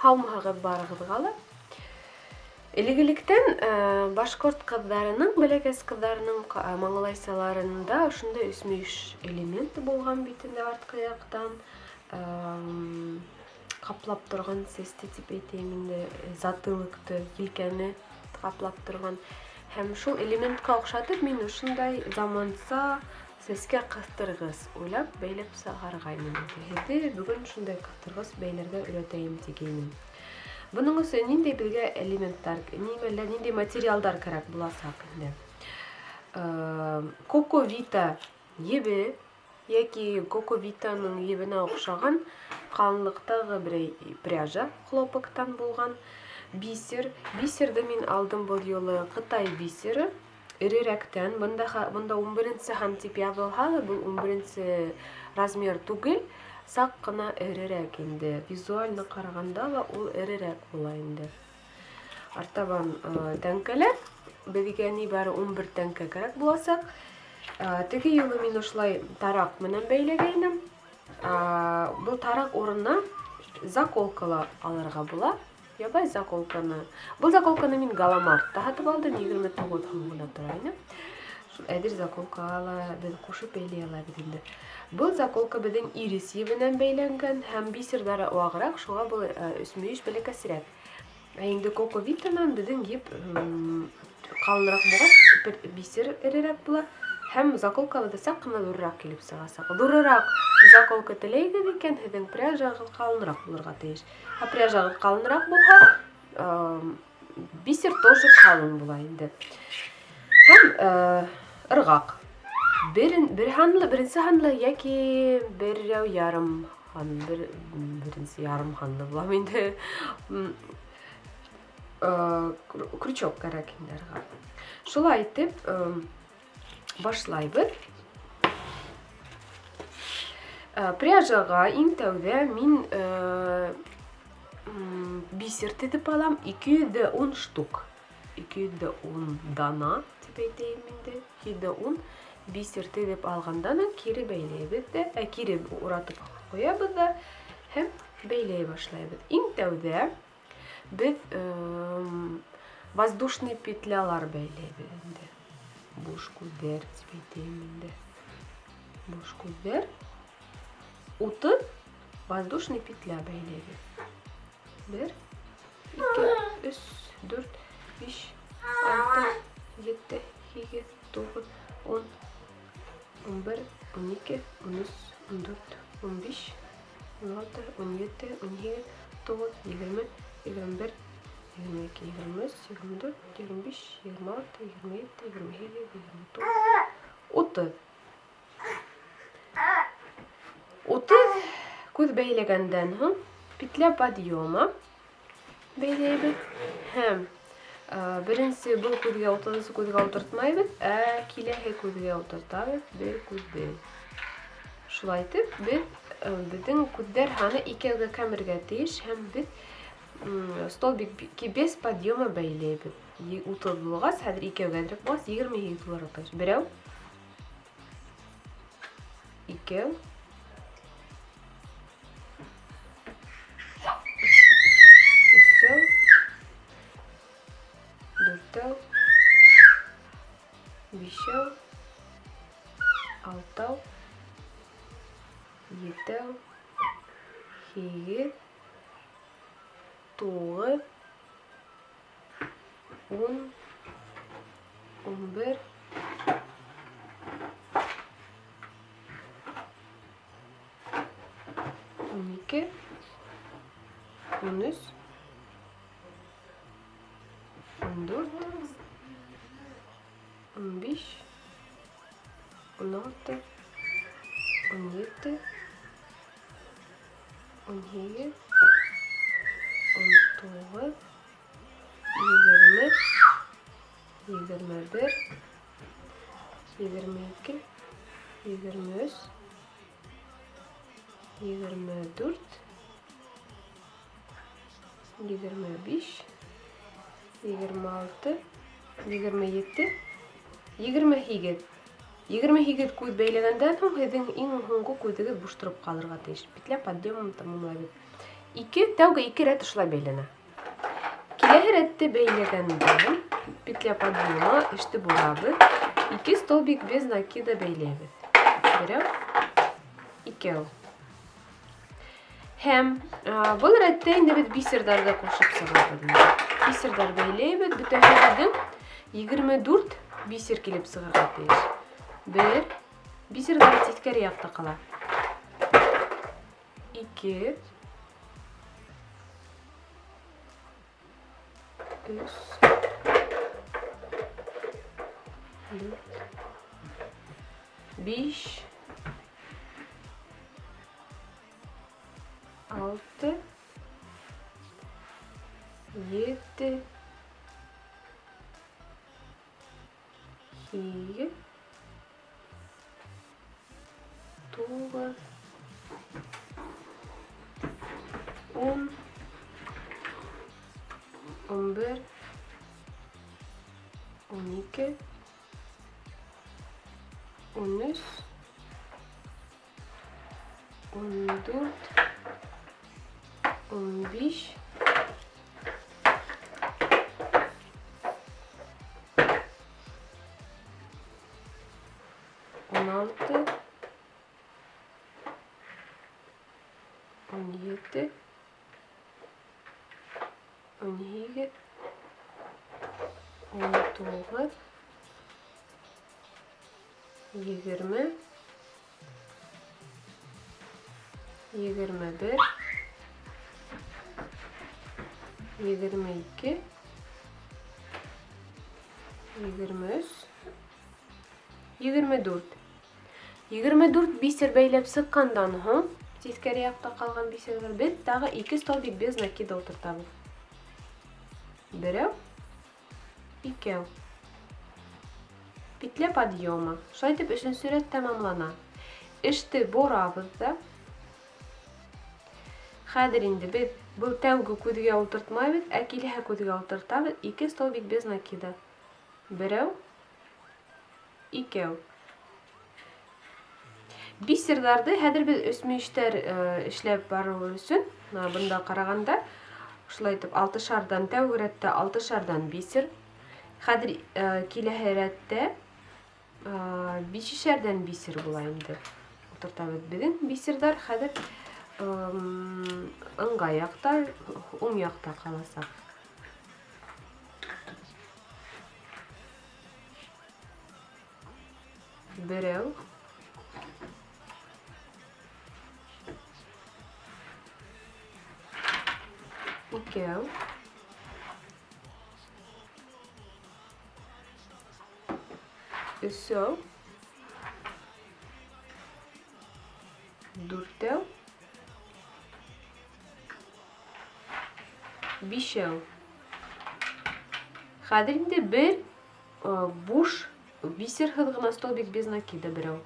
Һаумыһығыҙ барығыҙға ла. Элек-электән башҡорт ҡыҙҙарының, бәләкәс ҡыҙҙарының маңлайсаларында ошондай өсмөйөш элемент булған бит инде артҡы яҡтан ҡаплап торған сәсте тип әйтәйем инде, затылыкты, елкәне ҡаплап торған. Һәм шул элементҡа оҡшатып мин ошондай заманса сәскә ҡыҫтырғыс уйлап бәйләп сығарғайным инде. Һеҙҙе бөгөн шундай ҡыҫтырғыс бәйләргә өйрәтәйем тигәйнем. Бының өсөн ниндәй беҙгә элементтар, нимәләр, ниндәй материалдар кәрәк буласаҡ инде? Коко-вита ебе йәки коко-витаның ебенә оҡшаған ҡалынлыҡтағы берәй пряжа хлопоктан булған бисер. Бисерҙе мин алдым был юлы Ҡытай бисеры. Эрерәктән, бында, бында 11 һан дип яҙылһа ла, был 11 размер түгел, саҡ ҡына эрерәк инде. Визуально ҡарағанда ла ул эрерәк була инде. Артабан тәңкәләр, беҙгә ни бары 11 тәңкә кәрәк буласаҡ. Теге юлы мин ошолай тараҡ менән бәйләгәйнем. Был тараҡ урынына заколка ла алырға була. Ябай заколканы. Был заколканы мин Галамартта һатып алдым, 29 һум гына тора ине. Шул әҙер заколкаға ла беҙ ҡушып бәйләй алабыҙ инде. Был заколка беҙҙең ирис ебенән бәйләнгән һәм бисерҙары вағыраҡ, шуға был өсмөйөш бәләкәсерәк. Ә инде коко витанан беҙҙең еп ҡалыныраҡ булғас, бисер эрерәк була һәм заколкабыҙ да саҡ ҡына ҙурыраҡ килеп сығасаҡ. Ҙурыраҡ заколка теләйгеҙ икән, һеҙҙең пряжағыҙ ҡалыныраҡ булырға тейеш. Ә пряжағыҙ ҡалыныраҡ булһа, бисер тоже ҡалын була инде. Һәм ырғаҡ. Бер, бер һанлы, беренсе һанлы йәки берәү ярым һан, бер, беренсе ярым һанлы булам инде. Крючок кәрәк инде ырғаҡ. Шулай итеп, Башлайбыҙ. Пряжаға иң тәүҙә мин бисер теҙеп алам. 210 штук. 210 дана тип әйтәйем инде. 210 бисер теҙеп алғандан һуң кире бәйләйбеҙ ҙә, ә кире уратып ҡуябыҙ ҙа һәм бәйләй башлайбыҙ. Иң тәүҙә Беҙ воздушный петлялар бәйләйбеҙ инде. Буш күҙҙәр тип әйтәйем инде. Буш күҙҙәр. 30 воздушный петля бәйләйбеҙ. Бер, ике, өс, дүрт, биш, алты, ете, һигеҙ, туғыҙ, ун, 11, 12, 13, 14, 15, 16, 17, 18, 9, 20, 21, 22, 23, 24, 25, 26, 27, 28, 29, 30. 30 күҙ бәйләгәндән һуң петля подъема бәйләйбеҙ һәм беренсе был күҙгә утыҙынсы күҙгә ултыртмайбыҙ, ә киләһе күҙгә ултыртабыҙ бер күҙҙе. Шулай итеп, беҙ беҙҙең күҙҙәр һаны икәүгә кәмергә тейеш һәм беҙ столбик без подъема бәйләйбеҙ. 30 булғас, хәҙер икәүгә әҙерәк булғас, 28 булырға тейеш. Берәү, икәү, Өсәү, дүртәү, бишәү, алтау, етәү, һигеҙ, туғыҙ, ун, 11, 12, 13, 14, 15, 16, 17, 18, 19, 20, 21, 22, 23, 24, 25, 26, 27, 28. 28 күҙ бәйләгәндән һуң һеҙҙең иң һуңғы күҙегеҙ буш тороп ҡалырға тейеш. Петля подъемом тамамлайбыҙ. Ике, тәүге ике рәт ошолай бәйләнә. Киләһе рәтте бәйләгәндә петля подъема, эште бурабыҙ. Ике столбик без накида бәйләйбеҙ. Берәү, икәү. Һәм был рәттә инде беҙ бисерҙарҙы ҡушып сығабыҙ. Бисерҙар бәйләйбеҙ, бөтәһе беҙҙең 24 бисер килеп сығырға тейеш. Бер, бисерҙар тиҫкәре яҡта ҡала. 2, 3, 4, 5, 6, 7, 8, 9, 10, 11, 12, 13, 14, 15, 16, 17, 18, 19, 20, 21, 22, 23, 24. 24 бисер бәйләп сыҡҡандан һуң, тиҫкәре яҡта ҡалған бисерҙәр, беҙ тағы 2 столбик без накида ултыртабыҙ. Берәү, икәү. Петля подъема. Шулай итеп өсөнсө рәт тамамлана. Эште борабыҙ да. Хәҙер инде беҙ был тәүге күҙгә ултыртмайбыҙ, ә киләһе күҙгә ултыртабыҙ. 2 столбик без накида. Берәү, икәү. Бисерҙарҙы хәҙер беҙ өсмөйөштәр эшләп барыу өсөн, бында ҡарағанда, шулай итеп алтышарҙан, тәүге рәттә алтышарҙан бисер. Хәҙер киләһе рәттә бишешәрҙән бисер була инде. Ултыртабыҙ беҙҙең бисерҙар хәҙер ыңғай яҡта, уң яҡта ҡаласаҡ. Берәү, икәү, өсәү, дүртәү, бишәү. Хәҙер инде бер буш бисерһеҙ ғына столбик без накида берәү.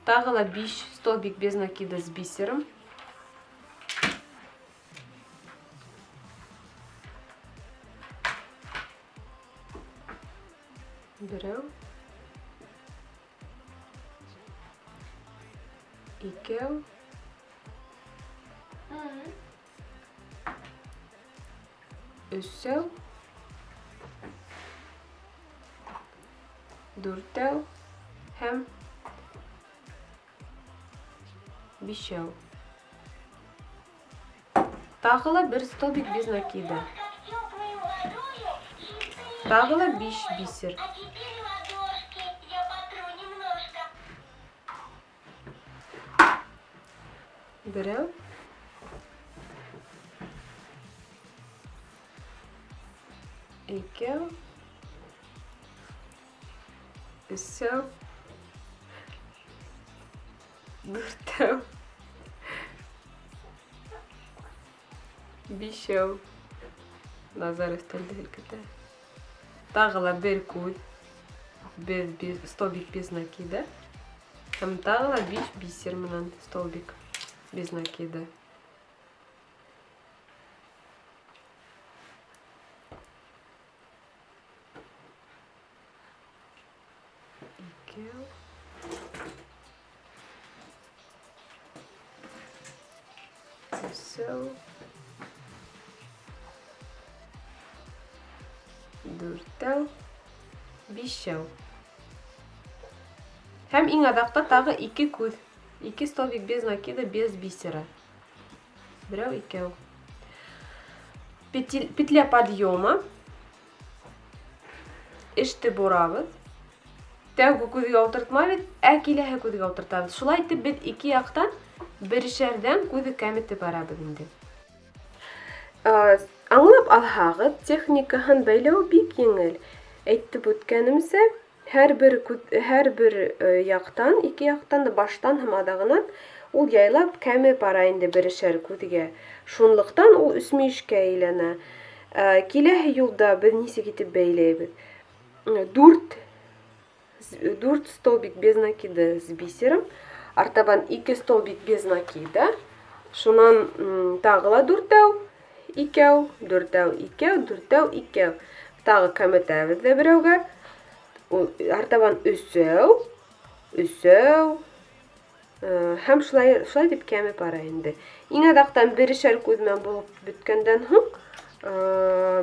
Тағы ла 5 столбик без накида с бисером. Берәү, икәү, өсәү, дүртәү һәм бишәү. Тағы ла бер столбик без накида. Тағы ла 5 бисер. Берәү, икәү, өсәү, дүртәү, бишәү. Назар өҫтәлде һелкетә. Тағы ла бер күҙ, бер столбик без накида. Һәм тағы ла 5 бисер менән столбик без накида. Икәү. Өсәү. Дүртәү. Бишәү. Һәм иң аҙаҡта тағы ике күҙ. Ике столбик без накида, без бисера. Берәү, икәү. Петля подъема. Эште борабыҙ. Тәүге күҙгә ултыртмайбыҙ, ә киләһе күҙгә ултыртабыҙ. Шулай итеп беҙ ике яҡтан берешәрҙән күҙе кәметеп барабыҙ инде. Аңлап алһағыҙ, техникаһын бәйләү бик еңел. Әйтеп үткәнемсә, һәрбер һәрбер яҡтан, ике яҡтан да баштан һәм аҙағынан ул яйлап кәмеп бара инде берешәр күҙгә. Шунлыҡтан ул өсмөйөшкә әйләнә. Киләһе юлда беҙ нисек итеп бәйләйбеҙ? Дүрт дүрт столбик без накида с бисером, артабан ике столбик без накида, шунан тағы ла дүртәү, икәү, дүртәү, икәү, дүртәү, икәү. Тағы кәметәбеҙ ҙә берәүгә. Артабан өсәү, өсәү, һәм шулай, шулай дип кәмеп бара инде. Иң аҙаҡтан берешәр күҙ менән булып бөткәндән һуң,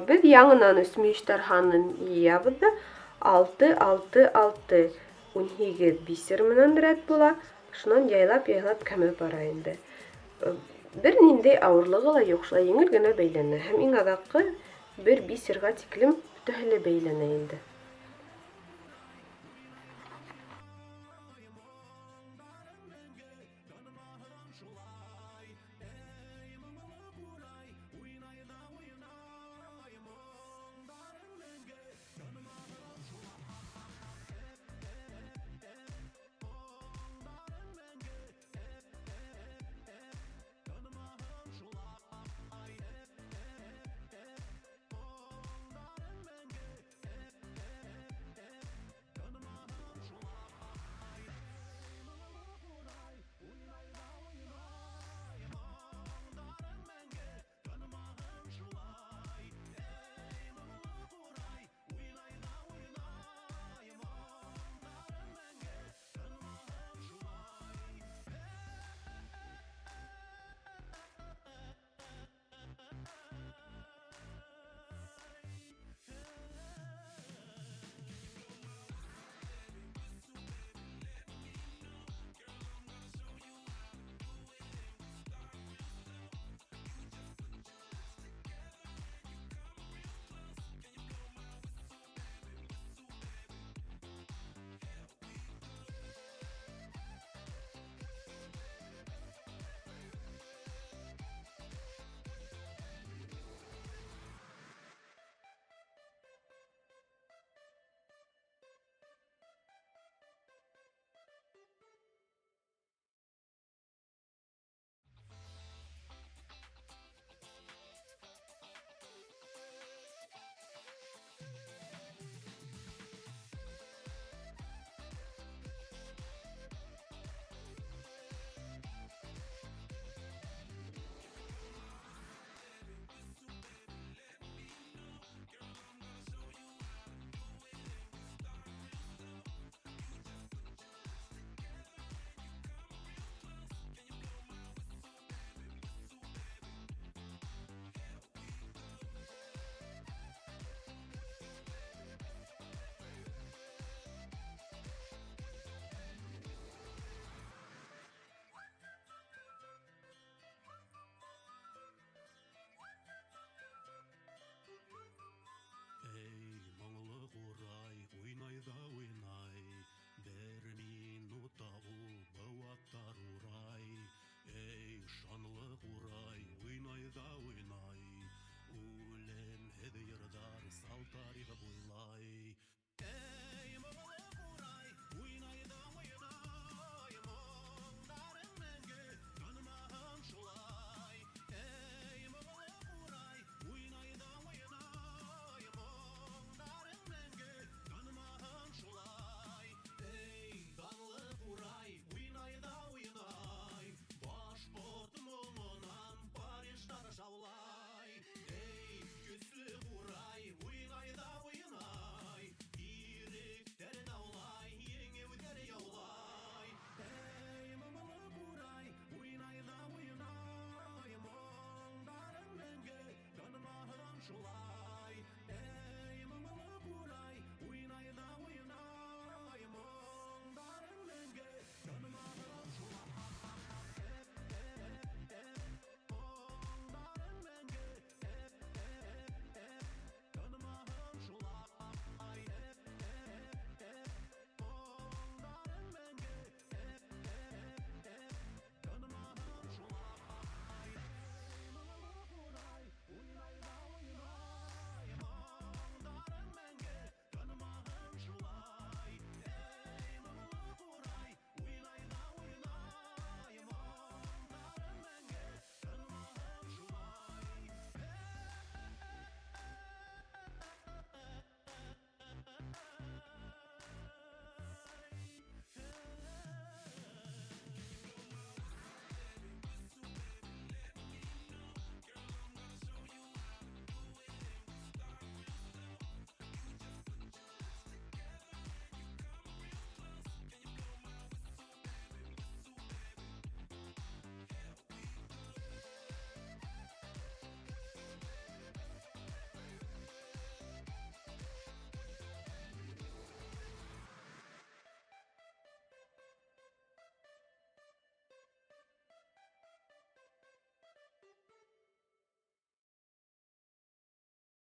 беҙ яңынан өсмөйөштәр һанын йыябыҙ да 6, 6, 6, 18 бисер менән рәт була. Шунан яйлап-яйлап кәмеп бара инде. Бер ниндәй ауырлығы ла юҡ, шулай еңел генә бәйләнә. Һәм иң аҙаҡҡы бер бисерға тиклем бөтәһе лә бәйләнә инде.